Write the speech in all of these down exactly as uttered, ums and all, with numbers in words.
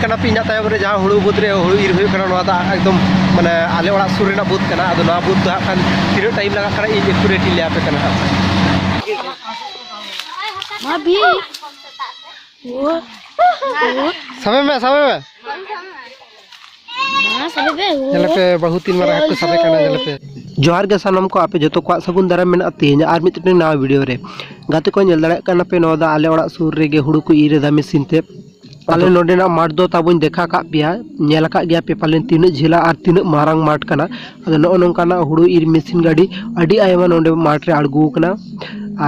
ᱠᱟᱱᱟ ᱯᱮ ᱤᱧᱟᱹᱜ ᱛᱟᱭᱚᱢ ᱨᱮ ᱡᱟᱦᱟᱸ ᱦᱩᱲᱩ ᱵᱟᱹᱫᱽ ᱨᱮ ᱦᱩᱲᱩ ᱤᱨ ᱦᱩᱭᱩᱜ ᱠᱟᱱᱟ, ᱱᱚᱣᱟ ᱫᱚ ᱮᱠᱫᱚᱢ ᱢᱟᱱᱮ ᱟᱞᱮ ᱚᱲᱟᱜ ᱥᱩᱨ ᱨᱮᱱᱟᱜ ᱵᱟᱹᱫᱽ ᱠᱟᱱᱟ᱾ ᱟᱫᱚ ᱱᱚᱣᱟ ᱵᱟᱹᱫᱽ ᱫᱚ ᱦᱟᱸᱜ ᱠᱷᱟᱱ ᱛᱤᱱᱟᱹᱜ ᱴᱟᱭᱤᱢ ᱞᱟᱜᱟᱜ ᱠᱟᱱᱟ, ᱤᱧ ᱮᱠᱩᱨᱮᱴ ᱤᱧ ᱞᱟᱹᱭ ᱟᱯᱮ ᱠᱟᱱᱟ ᱦᱟᱸᱜ᱾ ᱢᱟ ᱵᱷᱤ᱾ ᱥᱟᱵᱮ ᱢᱮ, ᱥᱟᱵᱮ ᱢᱮ᱾ ᱢᱟ ᱥᱟᱵᱮ ᱯᱮ᱾ ᱧᱮᱞ ᱯᱮ, ᱵᱟᱹᱦᱩ ᱛᱤᱱ ᱢᱟᱨᱟᱝ ᱦᱟᱹᱠᱩ ᱥᱟᱵᱮ ᱠᱟᱱᱟ, ᱧᱮᱞ ᱯᱮ᱾ ᱡᱚᱦᱟᱨ ᱜᱮ ᱥᱟᱱᱟᱢ ᱠᱚ, ᱟᱯᱮ ᱡᱚᱛᱚ ᱠᱚᱣᱟᱜ ᱥᱟᱹᱜᱩᱱ ᱫᱟᱨᱟᱢ ᱢᱮᱱᱟᱜᱼᱟ ᱛᱮᱦᱮᱧ ᱟᱨ ᱢᱤᱫᱴᱮᱱ ᱱᱟᱣᱟ ᱵᱷᱤᱰᱤᱭᱳ ᱨᱮ᱾ ᱜᱟᱛᱮ ᱠᱚ, ᱧᱮᱞ ᱫᱟᱲᱮᱭᱟᱜ ᱠᱟᱱᱟ ᱯᱮ, ᱱᱚᱣᱟ ᱫᱚ ᱟᱞᱮ ᱚᱲᱟᱜ ᱥᱩᱨ ᱨᱮᱜᱮ ᱦᱩᱲᱩ ᱠᱚ ᱤᱨ ᱮᱫᱟ ᱢᱮᱥᱤᱱ ᱛᱮ᱾ ᱟᱞᱮ ᱟᱫᱚ ᱱᱚᱰᱮᱱᱟᱜ ᱢᱟᱴᱷ ᱫᱚ ᱛᱟᱵᱚᱧ ᱫᱮᱠᱷᱟ ᱠᱟᱜ ᱯᱮᱭᱟ, ᱧᱮᱞ ᱟᱠᱟᱫ ᱜᱮᱭᱟ ᱯᱮ ᱯᱟᱞᱮᱱ ᱛᱤᱱᱟᱹᱜ ᱡᱷᱟᱹᱞᱟ ᱟᱨ ᱛᱤᱱᱟᱹᱜ ᱢᱟᱨᱟᱝ ᱢᱟᱴᱷ ᱠᱟᱱᱟ᱾ ᱟᱫᱚ ᱱᱚᱜᱼᱚ ᱱᱚᱝᱠᱟᱱᱟᱜ ᱦᱩᱲᱩ ᱤᱨ ᱢᱮᱥᱤᱱ ᱜᱟᱹᱰᱤ ᱟᱹᱰᱤ ᱟᱭᱢᱟ ᱱᱚᱰᱮ ᱢᱟᱴᱷ ᱨᱮ ᱟᱬᱜᱚ ᱟᱠᱟᱱᱟ᱾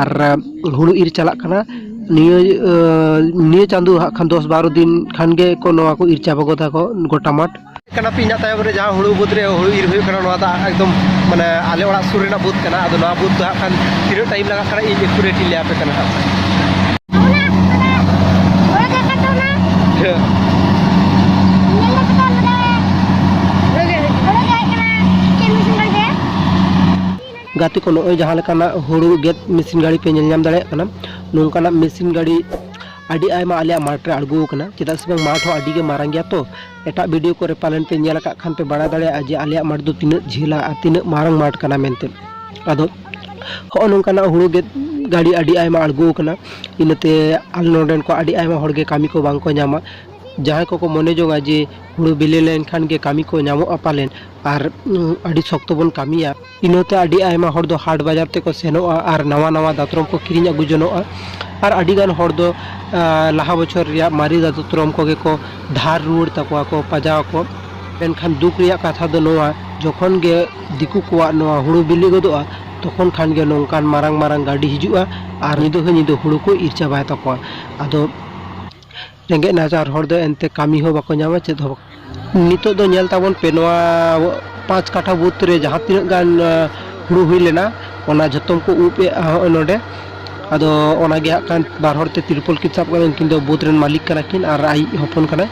ᱟᱨ, ᱟᱸ, ᱦᱩᱲᱩ ᱤᱨ ᱪᱟᱞᱟᱜ ᱠᱟᱱᱟ᱾ ᱱᱤᱭᱟᱹ, ᱟᱸ, ᱱᱤᱭᱟᱹ ᱪᱟᱸᱫᱳ ᱦᱟᱸᱜ ᱠᱷᱟᱱ ᱫᱚᱥ ᱵᱟᱨᱚ ᱫᱤᱱ ᱠᱷᱟᱱ ᱜᱮ ᱠᱚ ᱱᱚᱣᱟ ᱠᱚ ᱤᱨ ᱪᱟᱵᱟ ᱜᱚᱫᱟ ᱠᱚ ᱜᱚᱴᱟ ᱢᱟᱴᱷ᱾ ᱠᱟᱱᱟ ᱯᱮ ᱤᱧᱟᱹᱜ ᱛᱟᱭᱚᱢ ᱨᱮ ᱡᱟᱦᱟᱸ ᱦᱩᱲᱩ ᱵᱟᱹᱫᱽ ᱨᱮ ᱦᱩᱲᱩ ᱤᱨ ᱦᱩᱭᱩᱜ ᱠᱟᱱᱟ, ᱱᱚᱣᱟ ᱫᱚ ᱮᱠᱫᱚᱢ ᱢᱟᱱᱮ ᱟᱞᱮ ᱚᱲᱟᱜ ᱥᱩᱨ ᱨᱮᱱᱟᱜ ᱵᱟᱹᱫᱽ ᱠᱟᱱᱟ᱾ ᱟᱫᱚ ᱱᱚᱣᱟ ᱵᱟᱹᱫᱽ ᱫᱚ ᱦᱟᱸᱜ ᱠᱷᱟᱱ ᱛᱤᱱᱟᱹᱜ ᱴᱟᱭᱤᱢ ᱞᱟᱜᱟᱜ ᱠᱟᱱᱟ, ᱤᱧ ᱮᱠᱩᱨᱮᱴ ᱤᱧ ᱞᱟᱹᱭ ᱟᱯᱮ ᱠᱟᱱᱟ ᱦᱟᱸᱜ᱾ ᱜᱟᱛᱮ ᱠᱚ, ᱱᱚᱜᱼᱚᱭ ᱡᱟᱦᱟᱸ ᱞᱮᱠᱟᱱᱟᱜ ᱦᱩᱲᱩ ᱜᱮᱫ ᱢᱮᱥᱤᱱ ᱜᱟᱹᱰᱤ ᱯᱮ ᱧᱮᱞ ᱧᱟᱢ ᱫᱟᱲᱮᱭᱟᱜ ᱠᱟᱱᱟ, ᱱᱚᱝᱠᱟᱱᱟᱜ ᱢᱮᱥᱤᱱ ᱜᱟᱹᱰᱤ ᱟᱹᱰᱤ ᱟᱭᱢᱟ ᱟᱞᱮᱭᱟᱜ ᱢᱟᱴᱷ ᱨᱮ ᱟᱬᱜᱚ ᱟᱠᱟᱱᱟ᱾ ᱪᱮᱫᱟᱜ ᱥᱮ ᱵᱟᱝ, ᱢᱟᱴᱷ ᱦᱚᱸ ᱟᱹᱰᱤ ᱜᱮ ᱢᱟᱨᱟᱝ ᱜᱮᱭᱟ ᱛᱚ᱾ ᱮᱴᱟᱜ ᱵᱷᱤᱰᱤᱭᱳ ᱠᱚᱨᱮ ᱯᱟᱞᱮᱱ ᱯᱮ ᱧᱮᱞ ᱟᱠᱟᱫ ᱠᱷᱟᱱ ᱯᱮ ᱵᱟᱲᱟᱭ ᱫᱟᱲᱮᱭᱟᱜᱼᱟ ᱡᱮ ᱟᱞᱮᱭᱟᱜ ᱢᱟᱴᱷ ᱫᱚ ᱛᱤᱱᱟᱹᱜ ᱡᱷᱟᱹᱞᱟ ᱟᱨ ᱛᱤᱱᱟᱹᱜ ᱢᱟᱨᱟᱝ ᱢᱟᱴᱷ ᱠᱟᱱᱟ ᱢᱮᱱᱛᱮ᱾ ᱟᱫᱚ ᱦᱚᱸᱜᱼᱚ ᱱᱚᱝᱠᱟᱱᱟᱜ ᱦᱩᱲᱩ ᱜᱮᱫ ᱜᱟᱹᱰᱤ ᱟᱹᱰᱤ ᱟᱭᱢᱟ ᱟᱬᱜᱚ ᱟᱠᱟᱱᱟ᱾ ᱤᱱᱟᱹᱛᱮ ᱟᱞᱮ ᱱᱚᱰᱮᱱ ᱠᱚ ᱟᱹᱰᱤ ᱟᱭᱢᱟ ᱦᱚᱲ ᱜᱮ ᱠᱟᱹᱢᱤ ᱠᱚ ᱵᱟᱝ ᱠᱚ ᱧᱟᱢᱟ᱾ ᱡᱟᱦᱟᱸᱭ ᱠᱚᱠᱚ ᱢᱚᱱᱮ ᱡᱚᱝᱟ ᱡᱮ ᱦᱩᱲᱩ ᱵᱤᱞᱤ ᱞᱮᱱᱠᱷᱟᱱ ᱜᱮ ᱠᱟᱹᱢᱤ ᱠᱚ ᱧᱟᱢᱚᱜᱼᱟ ᱯᱟᱞᱮᱱ, ᱟᱨ, ᱩᱸ, ᱟᱹᱰᱤ ᱥᱚᱠᱛᱚ ᱵᱚᱱ ᱠᱟᱹᱢᱤᱭᱟ᱾ ᱤᱱᱟᱹᱛᱮ ᱟᱹᱰᱤ ᱟᱭᱢᱟ ᱦᱚᱲ ᱫᱚ ᱦᱟᱴ ᱵᱟᱡᱟᱨ ᱛᱮᱠᱚ ᱥᱮᱱᱚᱜᱼᱟ ᱟᱨ ᱱᱟᱣᱟ ᱱᱟᱣᱟ ᱫᱟᱛᱨᱚᱢ ᱠᱚ ᱠᱤᱨᱤᱧ ᱟᱹᱜᱩ ᱡᱚᱱᱚᱜᱼᱟ᱾ ᱟᱨ ᱟᱹᱰᱤᱜᱟᱱ ᱦᱚᱲ ᱫᱚ, ᱟᱸ, ᱞᱟᱦᱟ ᱵᱚᱪᱷᱚᱨ ᱨᱮᱭᱟᱜ ᱢᱟᱨᱮ ᱫᱟᱛᱨᱚᱢ ᱠᱚᱜᱮ ᱠᱚ ᱫᱷᱟᱨ ᱨᱩᱣᱟᱹᱲ ᱛᱟᱠᱚᱣᱟ ᱠᱚ, ᱯᱟᱡᱟᱣ ᱟᱠᱚ᱾ ᱢᱮᱱᱠᱷᱟᱱ ᱫᱩᱠ ᱨᱮᱭᱟᱜ ᱠᱟᱛᱷᱟ ᱫᱚ ᱱᱚᱣᱟ, ᱡᱚᱠᱷᱚᱱ ᱜᱮ ᱫᱤᱠᱩ ᱠᱚᱣᱟᱜ ᱱᱚᱣᱟ ᱦᱩᱲᱩ ᱵᱤᱞᱤ ᱜᱚᱫᱚᱜᱼᱟ, ᱛᱚᱠᱷᱚᱱ ᱠᱷᱟᱱ ᱜᱮ ᱱᱚᱝᱠᱟᱱ ᱢᱟᱨᱟᱝ ᱢᱟᱨᱟᱝ ᱜᱟᱹᱰᱤ ᱦᱤᱡᱩᱜᱼᱟ ᱟᱨ ᱧᱤᱫᱟᱹ ᱦᱚᱸ ᱧᱤᱫᱟᱹ ᱦᱩᱲᱩ ᱠᱚ ᱤᱨ ᱪᱟᱵᱟᱭ ᱛᱟᱠᱚᱣᱟ᱾ ᱟᱫᱚ ᱨᱮᱸᱜᱮᱡ ᱱᱟᱪᱟᱨ ᱦᱚᱲ ᱫᱚ ᱮᱱᱛᱮ ᱠᱟᱹᱢᱤ ᱦᱚᱸ ᱵᱟᱠᱚ ᱧᱟᱢᱟ, ᱪᱮᱫ ᱦᱚᱸ ᱵᱟᱠᱚ᱾ ᱱᱤᱛᱚᱜ ᱫᱚ ᱧᱮᱞ ᱛᱟᱵᱚᱱ ᱯᱮ, ᱱᱚᱣᱟ ᱯᱟᱸᱪ ᱠᱟᱴᱷᱟ ᱵᱟᱹᱫᱽ ᱨᱮ ᱡᱟᱦᱟᱸ ᱛᱤᱱᱟᱹᱜ ᱜᱟᱱ, ᱟᱸ, ᱦᱩᱲᱩ ᱦᱩᱭ ᱞᱮᱱᱟ, ᱚᱱᱟ ᱡᱷᱚᱛᱚᱢ ᱠᱚ ᱩᱵ ᱮᱫᱼᱟ ᱦᱚᱸᱜᱼᱚᱭ ᱱᱚᱰᱮ᱾ ᱟᱫᱚ ᱚᱱᱟᱜᱮ ᱦᱟᱸᱜ ᱠᱷᱟᱱ ᱵᱟᱨ ᱦᱚᱲ ᱛᱮ ᱛᱤᱨᱯᱚᱞ ᱠᱤᱱ ᱥᱟᱵ ᱠᱟᱫᱟ, ᱩᱱᱠᱤᱱ ᱫᱚ ᱵᱟᱹᱫᱽ ᱨᱮᱱ ᱢᱟᱹᱞᱤᱠ ᱠᱟᱱᱟ ᱠᱤᱱ ᱟᱨ ᱟᱡ ᱦᱚᱯᱚᱱ ᱠᱟᱱᱟᱭ᱾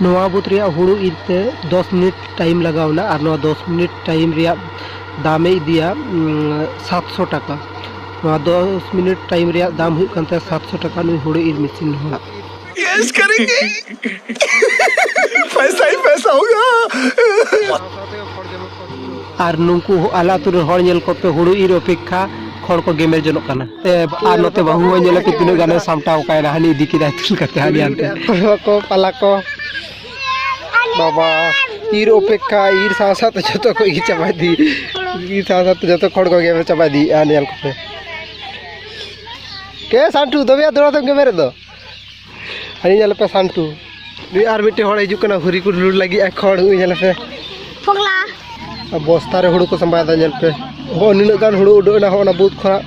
ᱱᱚᱣᱟ ᱵᱟᱹᱫᱽ ᱨᱮᱭᱟᱜ ᱦᱩᱲᱩ ᱤᱨ ᱛᱮ ᱫᱚᱥ ᱢᱤᱱᱤᱴ ᱴᱟᱭᱤᱢ ᱞᱟᱜᱟᱣ ᱮᱱᱟ ᱟᱨ ᱱᱚᱣᱟ ᱫᱚᱥ ᱢᱤᱱᱤᱴ ᱴᱟᱭᱤᱢ ᱨᱮᱭᱟᱜ ᱫᱟᱢᱮ ᱤᱫᱤᱭᱟ, ᱩᱸ, ᱥᱟᱛᱥᱚ ᱴᱟᱠᱟ᱾ ᱱᱚᱣᱟ ᱫᱚᱥ ᱢᱤᱱᱤᱴ ᱴᱟᱭᱤᱢ ᱨᱮᱭᱟᱜ ᱫᱟᱢ ᱦᱩᱭᱩᱜ ᱠᱟᱱ ᱛᱟᱭᱟ ᱥᱟᱛᱥᱚ ᱴᱟᱠᱟ ᱱᱩᱭ ᱦᱩᱲᱩ ᱤᱨ ᱢᱮᱥᱤᱱ ᱦᱚᱲᱟᱜ᱾ कैश करेंगे। पैसा ही पैसा होगा। ᱟᱨ ᱱᱩᱠᱩ ᱟᱞᱮ ᱟᱹᱛᱩ ᱨᱮᱱ ᱦᱚᱲ ᱧᱮᱞ ᱠᱚᱯᱮ, ᱦᱩᱲᱩ ᱤᱨ ᱚᱯᱮᱠᱠᱷᱟ ᱠᱷᱚᱲ ᱠᱚ ᱜᱮᱢᱮᱨ ᱡᱚᱱᱚᱜ ᱠᱟᱱᱟ᱾ ᱮ, ᱟᱨ ᱱᱚᱛᱮ ᱵᱟᱹᱦᱩ ᱦᱚᱸ ᱧᱮᱞ ᱯᱮ ᱛᱤᱱᱟᱹᱜ ᱜᱟᱱᱮ ᱥᱟᱢᱴᱟᱣ ᱠᱟᱭᱱᱟ, ᱦᱟᱹᱱᱤ ᱤᱫᱤ ᱠᱮᱫᱟᱭ ᱛᱩᱞ ᱠᱟᱛᱮ ᱦᱟᱹᱱᱤ ᱦᱟᱱᱛᱮ᱾ ᱠᱚ ᱯᱟᱞᱟ ᱠᱚ ᱵᱟᱵᱟ, ᱤᱨ ᱚᱯᱮᱠᱠᱷᱟ, ᱤᱨ ᱥᱟᱶ ᱥᱟᱶᱛᱮ ᱡᱚᱛᱚ ᱠᱚ ᱤᱨ ᱪᱟᱵᱟ ᱤᱫᱤ, ᱤᱨ ᱥᱟᱶ ᱥᱟᱶᱛᱮ ᱡᱚᱛᱚ ᱠᱷᱚᱲ ᱠᱚ ᱜᱮᱢᱮᱨ ᱪᱟᱵᱟ ᱤᱫᱤᱭᱮᱫᱼᱟ᱾ ᱧᱮᱞ ᱠᱚᱯᱮ, ᱠᱮ ᱥᱟᱱᱴᱩ, ᱫᱚᱢᱮ ᱫᱚᱢᱮ ᱫᱚᱢ ᱜᱮᱢᱮᱨᱮᱫ ᱫᱚ᱾ ᱦᱟᱹᱱᱤ ᱧᱮᱞ ᱯᱮ ᱥᱟᱱᱴᱩ, ᱱᱩᱭ ᱟᱨ ᱢᱤᱫᱴᱮᱱ ᱦᱚᱲ ᱦᱤᱡᱩᱜ ᱠᱟᱱᱟ, ᱦᱩᱨᱤ ᱠᱚ ᱞᱩᱰ ᱞᱟᱹᱜᱤᱫ ᱟᱭ ᱠᱷᱚᱲ, ᱩᱱᱤ ᱧᱮᱞ ᱯᱮ᱾ ᱯᱷᱚᱜᱞᱟ᱾ ᱟᱨ ᱵᱚᱥᱛᱟ ᱨᱮ ᱦᱩᱲᱩ ᱠᱚ ᱥᱟᱢᱵᱟᱭᱮᱫᱟ, ᱧᱮᱞ ᱯᱮ᱾ ᱦᱚᱸ, ᱱᱤᱱᱟᱹᱜ ᱜᱟᱱ ᱦᱩᱲᱩ ᱩᱰᱩᱠ ᱮᱱᱟ, ᱦᱚᱸ, ᱚᱱᱟ ᱵᱩᱫᱽ ᱠᱷᱚᱱᱟᱜ᱾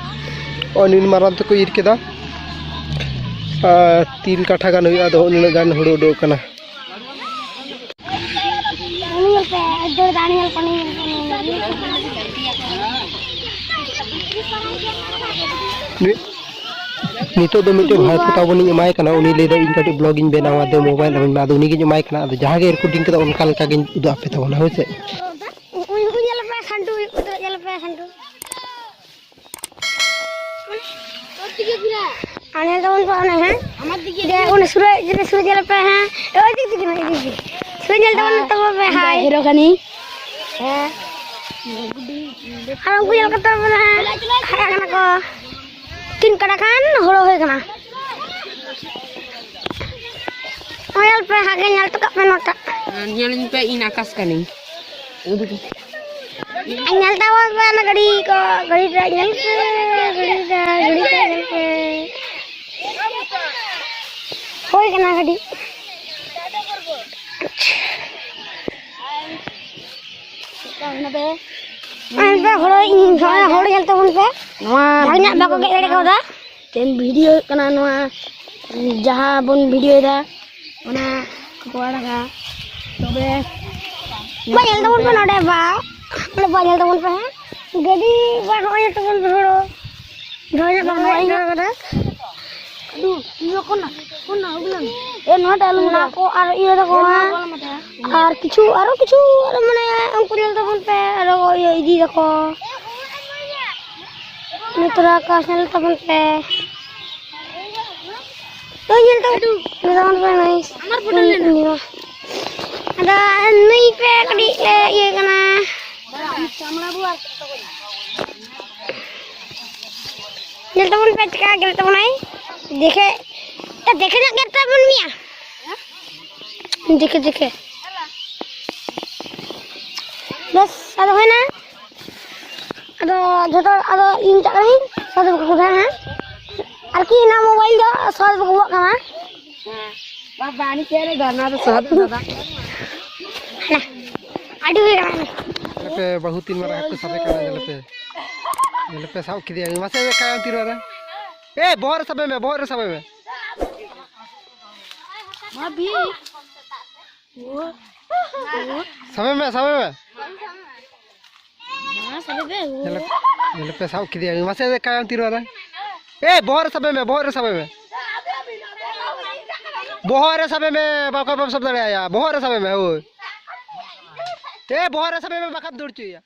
ᱦᱚᱸ, ᱱᱤᱱ ᱢᱟᱨᱟᱝ ᱛᱮᱠᱚ ᱤᱨ ᱠᱮᱫᱟ᱾ ᱟᱨ ᱛᱤᱱ ᱠᱟᱴᱷᱟ ᱜᱟᱱ ᱦᱩᱭᱩᱜᱼᱟ, ᱟᱫᱚ ᱦᱚᱸ, ᱱᱤᱱᱟᱹᱜ ᱜᱟᱱ ᱦᱩᱲᱩ ᱩᱰᱩᱠ ᱠᱟᱱᱟ᱾ ᱩᱱᱤ ᱧᱮᱞ ᱯᱮ, ᱮᱠᱫᱚᱢ ᱫᱟᱲᱮ ᱧᱮᱞ ᱠᱚ, ᱩᱱᱤ ᱧᱮᱞ ᱯᱮ, ᱩᱱᱤ ᱧᱮᱞ ᱯᱮ᱾ ᱱᱤᱛᱚᱜ ᱫᱚ ᱢᱤᱫᱴᱮᱱ ᱵᱷᱟᱭᱯᱳ ᱛᱟᱵᱚᱱᱤᱧ ᱮᱢᱟᱭ ᱠᱟᱱᱟ, ᱩᱱᱤ ᱞᱟᱹᱭᱫᱟ, "ᱤᱧ ᱠᱟᱹᱴᱤᱡ ᱵᱞᱚᱜ ᱤᱧ ᱵᱮᱱᱟᱣᱟ, ᱫᱮ ᱢᱳᱵᱟᱭᱤᱞ ᱤᱢᱟᱹᱧ ᱢᱮ", ᱟᱫᱚ ᱩᱱᱤᱜᱤᱧ ᱮᱢᱟᱭ ᱠᱟᱱᱟ᱾ ᱟᱫᱚ ᱡᱟᱦᱟᱸ ᱜᱮ ᱨᱮᱠᱳᱨᱰᱤᱝ ᱠᱟᱫᱟ, ᱚᱱᱠᱟ ᱞᱮᱠᱟᱜᱤᱧ ᱩᱫᱩᱜ ᱟᱯᱮ ᱛᱟᱵᱚᱱᱟ, ᱦᱳᱭ ᱥᱮ? ᱩᱱᱤ, ᱩᱱᱤ ᱧᱮᱞ ᱯᱮ, ᱥᱟᱱᱴᱩ, ᱩᱱᱤ ᱧᱮᱞ ᱯᱮ, ᱥᱟᱱᱴᱩ᱾ ᱟᱨ ᱧᱮᱞ ᱛᱟᱵᱚᱱ ᱯᱮ ᱚᱱᱮ, ᱦᱮᱸ? ᱫᱮ, ᱩᱱᱤ ᱥᱩᱨᱟᱹᱭ, ᱡᱩᱫᱤ ᱥᱩᱨᱟᱹᱭ ᱧᱮᱞ ᱯᱮ, ᱦᱮᱸ? ᱮ, ᱳᱭ ᱫᱤᱠ ᱫᱤᱠ ᱱᱚᱜᱼᱚᱭ ᱫᱤᱠ ᱫᱤᱠ᱾ ᱥᱩᱨᱟᱹᱭ ᱧᱮᱞ ᱛᱟᱵᱚᱱ, ᱦᱮᱸ᱾ ᱛᱟᱵᱚᱱ ᱯᱮ, ᱤᱧ ᱫᱚ ᱦᱟᱭ᱾ ᱦᱤᱨᱳ ᱠᱟᱹᱱᱟᱹᱧ᱾ ᱦᱮᱸ᱾ ᱟᱨ ᱩᱱᱠᱩ ᱧᱮᱞ ᱠᱟᱛᱮ ᱵᱚᱞᱮ ᱦᱟᱭ ᱠᱟᱱᱟ ᱠᱚ᱾ ᱛᱤᱱ ᱠᱟᱴᱟ ᱠᱷᱟᱱ ᱦᱳᱲᱳ ᱦᱩᱭ ᱠᱟᱱᱟ᱾ ᱧᱮᱞ ᱯᱮ, ᱦᱟᱸᱜᱮ ᱧᱮᱞ ᱦᱚᱴᱚ ᱠᱟᱜ ᱯᱮ ᱱᱚᱣᱟᱴᱟᱜ᱾ ᱟᱨ ᱧᱮᱞ ᱤᱧ ᱯᱮ, ᱤᱧ ᱟᱠᱟᱥ ᱠᱟᱹᱱᱟᱹᱧ᱾ ᱩᱫᱩᱜ ᱤᱧ᱾ ᱧᱮᱞ ᱛᱟᱵᱚᱱ ᱯᱮ ᱚᱱᱟ ᱜᱟᱹᱰᱤ ᱠᱚ, ᱜᱟᱹᱰᱤ ᱴᱟᱜ ᱧᱮᱞ ᱯᱮ, ᱜᱟᱹᱰᱤ ᱴᱟᱜ, ᱜᱟᱹᱰᱤ ᱴᱟᱜ ᱧᱮᱞ ᱯᱮ᱾ ᱦᱳᱭ ᱠᱟᱱᱟ ᱜᱟᱹᱰᱤ᱾ ᱧᱮᱞ ᱯᱮ ᱦᱳᱲᱳ, ᱤᱧ ᱦᱳᱲᱳ ᱧᱮᱞ ᱛᱟᱵᱚᱱ ᱯᱮ᱾ ᱱᱚᱣᱟ ᱵᱷᱟᱜᱽ ᱧᱚᱜ ᱵᱟᱠᱚ ᱜᱮᱫ ᱫᱟᱲᱮ ᱠᱟᱣᱫᱟ᱾ ᱛᱮᱦᱮᱧ ᱵᱷᱤᱰᱤᱭᱳ ᱦᱩᱭᱩᱜ ᱠᱟᱱᱟ ᱱᱚᱣᱟ, ᱡᱟᱦᱟᱸ ᱵᱚᱱ ᱵᱷᱤᱰᱤᱭᱳᱭᱮᱫᱟ, ᱚᱱᱟ ᱠᱚ ᱟᱲᱟᱜᱟ᱾ ᱛᱚᱵᱮ ᱵᱟ, ᱧᱮᱞ ᱛᱟᱵᱚᱱ ᱯᱮ ᱱᱚᱰᱮ, ᱵᱟ, ᱱᱚᱰᱮ ᱵᱟ, ᱧᱮᱞ ᱛᱟᱵᱚᱱ ᱯᱮ, ᱦᱮᱸ? ᱜᱟᱹᱰᱤ ᱵᱟ, ᱱᱚᱜᱼᱚᱭ ᱧᱮᱞ ᱛᱟᱵᱚᱱ ᱯᱮ ᱦᱳᱲᱳ᱾ ᱱᱚᱜᱼᱚᱭ ᱧᱮᱞ ᱛᱟᱵᱚᱱ ᱯᱮ ᱦᱳᱲᱳ᱾ ᱫᱩ, ᱤᱭᱟᱹ ᱠᱚ ᱱᱟ, ᱠᱚ ᱱᱟ, ᱩᱜᱞᱟᱹᱝ᱾ ᱮ, ᱱᱚᱣᱟ ᱴᱟᱜ ᱟᱞᱚᱢ ᱚᱱᱟ ᱫᱟ᱾ ᱠᱚ ᱟᱨ ᱤᱭᱟᱹ ᱫᱟᱠᱚ, ᱦᱮᱸ? ᱟᱨ ᱠᱤᱪᱷᱩ, ᱟᱨᱚ ᱠᱤᱪᱷᱩ, ᱢᱟᱱᱮ, ᱩᱱᱠᱩ ᱧᱮᱞ ᱛᱟᱵᱚᱱ ᱯᱮ, ᱟᱨᱚ ᱤᱭᱟᱹ ᱤᱫᱤᱭ ᱫᱟᱠᱚ᱾ ᱢᱤᱛᱨᱟ ᱟᱠᱟᱥ ᱧᱮᱞ ᱛᱟᱵᱚᱱ ᱯᱮ᱾ ᱛᱚ ᱧᱮᱞ ᱛᱟᱵᱚᱱ ᱯᱮ, ᱱᱟᱭᱤᱥ᱾ ᱟᱫᱚ ᱱᱩᱭ ᱯᱮ ᱠᱟᱹᱴᱤᱡ ᱞᱮ ᱤᱭᱟᱹ ᱠᱟᱱᱟ᱾ ᱧᱮᱞ ᱛᱟᱵᱚᱱ ᱯᱮ ᱪᱮᱠᱟ ᱜᱮᱨ ᱛᱟᱵᱚᱱᱟᱭ᱾ ᱫᱮᱠᱷᱮ, ᱮ, ᱫᱮᱠᱷᱮ ᱧᱚᱜ ᱜᱮᱨ ᱛᱟᱵᱚᱱ ᱢᱮᱭᱟ᱾ ᱫᱮᱠᱷᱮ, ᱫᱮᱠᱷᱮ᱾ ᱵᱮᱥ, ᱟᱫᱚ ᱦᱩᱭᱱᱟ᱾ ᱟᱫᱚ ᱡᱷᱚᱛᱚ, ᱟᱫᱚ ᱤᱧ ᱪᱟᱞᱟᱜ ᱠᱟᱹᱱᱟᱹᱧ᱾ ᱥᱟᱫᱷᱩ ᱵᱟᱹᱵᱩ ᱦᱮᱸ, ᱦᱮᱸ᱾ ᱟᱨᱠᱤ ᱚᱱᱟ ᱢᱳᱵᱟᱭᱤᱞ ᱫᱚ ᱥᱟᱫᱷᱩ ᱵᱟᱹᱵᱩᱣᱟᱜ ᱠᱟᱱᱟ᱾ ᱵᱟᱵᱟ, ᱟᱹᱱᱤᱡ ᱪᱮᱫ ᱨᱮ ᱫᱷᱚᱨᱱᱟ ᱫᱚ ᱥᱟᱫᱷᱩ ᱫᱟᱫᱟ᱾ ᱦᱟᱱᱟ, ᱟᱹᱰᱤ ᱦᱩᱭ ᱠᱟᱱᱟ᱾ ᱧᱮᱞ ᱯᱮ, ᱵᱟᱹᱦᱩ ᱛᱤᱱ ᱢᱟᱨᱟᱝ ᱦᱟᱹᱠᱩ ᱥᱟᱵᱮ ᱠᱟᱱᱟ, ᱧᱮᱞ ᱯᱮ᱾ ᱧᱮᱞ ᱯᱮ, ᱥᱟᱵ ᱠᱮᱫᱮᱭᱟ᱾ ᱢᱟᱥᱮ ᱚᱠᱟᱭᱟᱢ ᱛᱤᱨ ᱵᱟᱫᱟ? ᱮ, ᱵᱚᱦᱚᱜ ᱨᱮ ᱥᱟᱵᱮ ᱢᱮ, ᱵᱚᱦᱚᱜ ᱨᱮ ᱥᱟᱵᱮ ᱢᱮ᱾ ᱢᱟ ᱵᱤ᱾ ᱥᱟᱵᱮ ᱢᱮ, ᱥᱟᱵᱮ ᱢᱮ᱾ ᱢᱟ ᱥᱟᱵᱮ ᱯᱮ᱾ ᱧᱮᱞ, ᱧᱮᱞ ᱯᱮ, ᱥᱟᱵ ᱠᱮᱫᱮᱭᱟ᱾ ᱢᱟᱥᱮ ᱚᱠᱟᱭᱟᱢ ᱛᱤᱨ ᱵᱟᱫᱟ? ᱮ, ᱵᱚᱦᱚᱜ ᱨᱮ ᱥᱟᱵᱮ ᱢᱮ, ᱵᱚᱦᱚᱜ ᱨᱮ ᱥᱟᱵᱮ ᱢᱮ᱾ ᱵᱚᱦᱚᱜ ᱨᱮ ᱥᱟᱵᱮ ᱢᱮ, ᱵᱟᱠᱷᱟᱱ ᱵᱟᱢ ᱥᱟᱵ ᱫᱟᱲᱮᱭᱟᱭᱟ᱾ ᱵᱚᱦᱚᱜ ᱨᱮ ᱥᱟᱵᱮ ᱢᱮ, ᱦᱳᱭ᱾ ᱮ, ᱵᱚᱦᱚᱜ ᱨᱮ ᱥᱟᱵᱮ ᱢᱮ, ᱵᱟᱠᱷᱟᱱ ᱫᱟᱹᱲ ᱦᱚᱪᱚᱭᱮᱭᱟ᱾